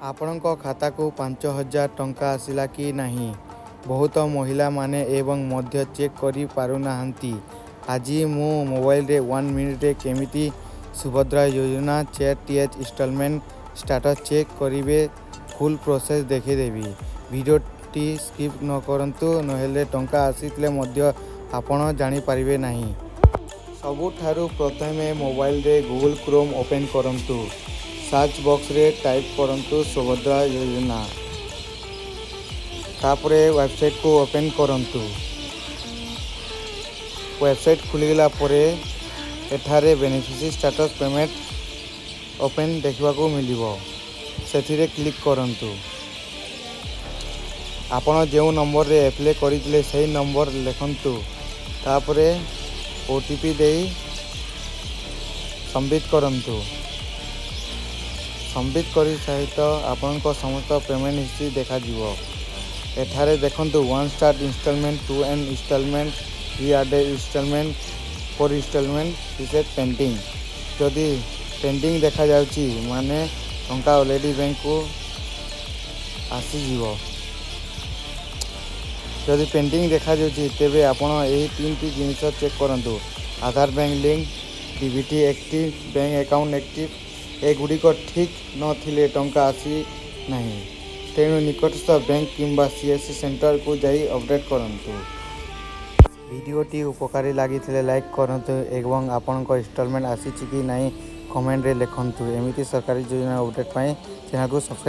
ଆପଣଙ୍କ ଖାତାକୁ 5000 ଟଙ୍କା ଆସିଲା କି ନାହିଁ, ବହୁତ ମହିଳାମାନେ ଏବେ ମଧ୍ୟ ଚେକ୍ କରିପାରୁନାହାନ୍ତି। ଆଜି ମୁଁ ମୋବାଇଲରେ ୱାନ୍ ମିନିଟ୍ରେ କେମିତି ସୁଭଦ୍ରା ଯୋଜନା 4th instalment status check କରିବେ, ଫୁଲ୍ ପ୍ରୋସେସ୍ ଦେଖାଇଦେବି। ଭିଡ଼ିଓଟି ସ୍କିପ୍ ନ କରନ୍ତୁ, ନହେଲେ ଟଙ୍କା ଆସିଥିଲେ ମଧ୍ୟ ଆପଣ ଜାଣିପାରିବେ ନାହିଁ। ସବୁଠାରୁ ପ୍ରଥମେ ମୋବାଇଲରେ ଗୁଗଲ୍ କ୍ରୋମ୍ ଓପେନ୍ କରନ୍ତୁ। ସର୍ଚ୍ଚ ବକ୍ସରେ ଟାଇପ୍ କରନ୍ତୁ ସୁଭଦ୍ରା ଯୋଜନା। ତାପରେ ୱେବସାଇଟ୍କୁ ଓପେନ୍ କରନ୍ତୁ। ୱେବସାଇଟ୍ ଖୋଲିଗଲା ପରେ ଏଠାରେ ବେନିଫିସିଆରୀ ଷ୍ଟାଟସ୍ ପେମେଣ୍ଟ ଓପେନ୍ ଦେଖିବାକୁ ମିଳିବ। ସେଥିରେ କ୍ଲିକ୍ କରନ୍ତୁ। ଆପଣ ଯେଉଁ ନମ୍ବରରେ ଆପ୍ଲାଏ କରିଥିଲେ, ସେହି ନମ୍ବର ଲେଖନ୍ତୁ। ତାପରେ ଓଟିପି ଦେଇ ସବମିଟ୍ କରନ୍ତୁ। ସବମିଟ୍ କରି ସହିତ ଆପଣଙ୍କ ସମସ୍ତ ପେମେଣ୍ଟ ହିଷ୍ଟ୍ରି ଦେଖାଯିବ। ଏଠାରେ ଦେଖନ୍ତୁ, one start installment, two end installment, three added installment, four installment reset pending। ଯଦି ପେଣ୍ଡିଂ ଦେଖାଯାଉଛି, ମାନେ ଟଙ୍କା ଅଲରେଡ଼ି ବ୍ୟାଙ୍କକୁ ଆସିଯିବ। ଯଦି ପେଣ୍ଡିଂ ଦେଖାଯାଉଛି, ତେବେ ଆପଣ ଏହି ତିନିଟି ଜିନିଷ ଚେକ୍ କରନ୍ତୁ: ଆଧାର bank link, DBT active, bank account active। ଏଗୁଡ଼ିକ ଠିକ୍ ନଥିଲେ ଟଙ୍କା ଆସିନାହିଁ। ତେଣୁ ନିକଟସ୍ଥ ବ୍ୟାଙ୍କ କିମ୍ବା ସିଏସ୍ସି ସେଣ୍ଟରକୁ ଯାଇ ଅପଡ଼େଟ୍ କରନ୍ତୁ। ଭିଡ଼ିଓଟି ଉପକାରୀ ଲାଗିଥିଲେ ଲାଇକ୍ କରନ୍ତୁ ଏବଂ ଆପଣଙ୍କ ଇନଷ୍ଟଲମେଣ୍ଟ ଆସିଛି କି ନାହିଁ, କମେଣ୍ଟରେ ଲେଖନ୍ତୁ। ଏମିତି ସରକାରୀ ଯୋଜନା ଅପଡ଼େଟ୍ ପାଇଁ ଚ୍ୟାନେଲକୁ ସବସ୍କ୍ରାଇବ୍